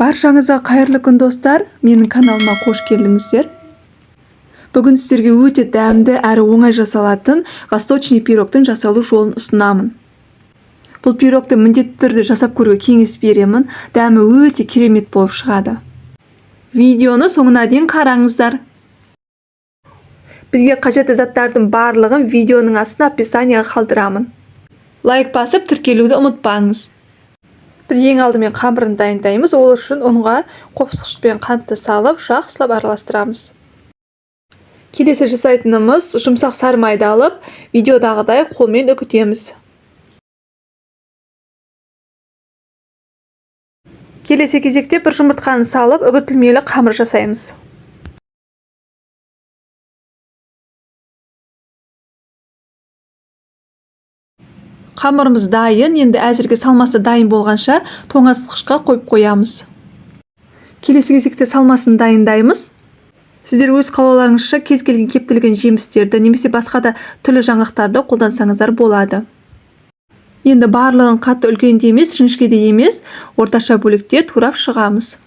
Баршаңызға қайырлы күн, достар! Менің каналыма қош келдіңіздер. Бүгін сіздерге өте дәмді әрі оңай жасалатын восточный пирогтың жасалу жолын ұсынамын. Бұл пирогты міндетті түрде жасап көруге кеңес беремін. Дәмі өте керемет болып шығады. Видеоны соңына дейін қараңыздар. Бізге қажетті заттардың барлығын видеоның астына описанияға қалдырамын. Лайк басып, тіркелуді ұмытпаңыз. Біз ең алдымен қамырын дайындаймыз. Ол үшін ұнға қопсықш пен қантты салып, жақсылап араластырамыз. Келесі жасайтынымыз: жұмсақ сары майды алып, видеодағыдай қолмен үгітеміз. Келесі кезекте бір жұмыртқаны салып, үгітілмелі қамыр жасаймыз. Қамырымыз дайын. Енді әзірге салмасы дайын болғанша тоңазытқышқа қойып қоямыз. Келесі кезекте салмасын дайындаймыз. Сіздер өз қалауларыңызша кез келген кептірілген жемістерді немесе басқа да түрлі жаңғақтарды қолдансаңыздар болады. Енді барлығын қатты үлкен де емес, жіңішке де емес, орташа бөлікте турап шығамыз.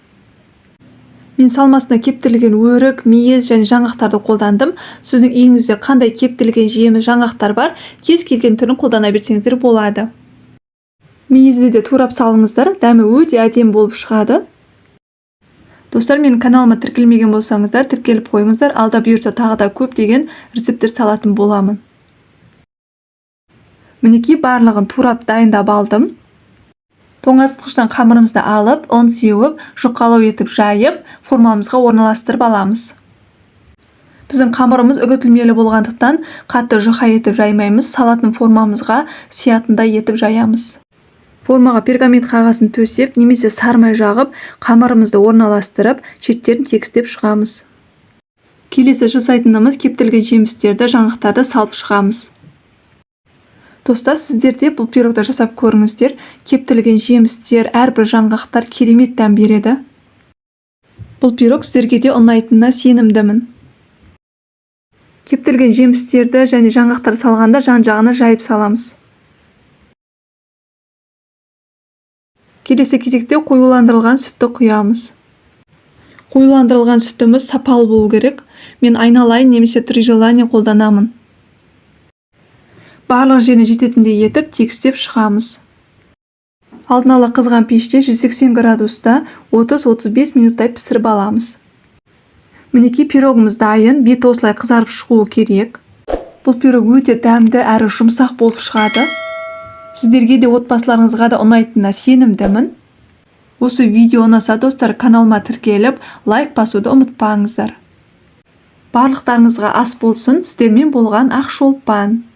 Мен салмасына кептірілген өрік, мейіз және жаңғақтарды қолдандым. Сіздің үйіңізде қандай кептірілген жеміс, жаңғақтар бар, кез келген түрін қолдана берсеңіздер болады. Мейізді де турап салыңыздар, дәмі өте әдемі болып шығады. Достар, менің каналыма тіркелмеген болсаңыздар, тіркеліп қойыңыздар. Алда бұйыртса, тағы да көптеген рецепттер салатын боламын. Мінекей, барлығын турап дайындап алдым. Тоңазытқыштан қамырымызды алып, ұн сеуіп, жұқалау етіп жайып, формамызға орналастырып аламыз. Біздің қамырымыз үгітілмелі болғандықтан, қатты жұқа етіп жаймаймыз, салатын формамызға сиятындай етіп жаямыз. Формаға пергамент қағазын төсеп немесе сары май жағып, қамырымызды орналастырып, шеттерін тегістеп шығамыз. Келесі жасайтынымыз: кептірілген жемістерді, жаңғақтарды салып шығамыз. Достар, сіздер де бұл пирогты жасап көріңіздер. Кептірілген жемістер, әрбір жаңғақтар керемет дәм береді. Бұл пирог сіздерге де ұнайтынына сенімдімін. Кептірілген жемістерді және жаңғақтарды салғанда жан жағына жайып саламыз. Келесі кезекте қоюландырылған сүтті құямыз. Қоюландырылған сүтіміз сапалы болу керек. Мен «Айналайын» немесе «Три желания» қолданамын. Барлық жеріне жететіндей етіп тегістеп шығамыз. Алдын ала қызған пеште 180 градуста 30-35 минуттай пісіріп аламыз. Мінекей, пирогымыз дайын. Беті осылай қызарып шығуы керек. Бұл пирог өте дәмді әрі жұмсақ болып шығады. Сіздерге де, отбасыларыңызға да ұнайтынына сенімдімін. Осы видео ұнаса, достар, каналыма тіркеліп, лайк басуды ұмытпаңыздар. Барлықтарыңызға ас болсын! Сіздермен болған Ақшолпан.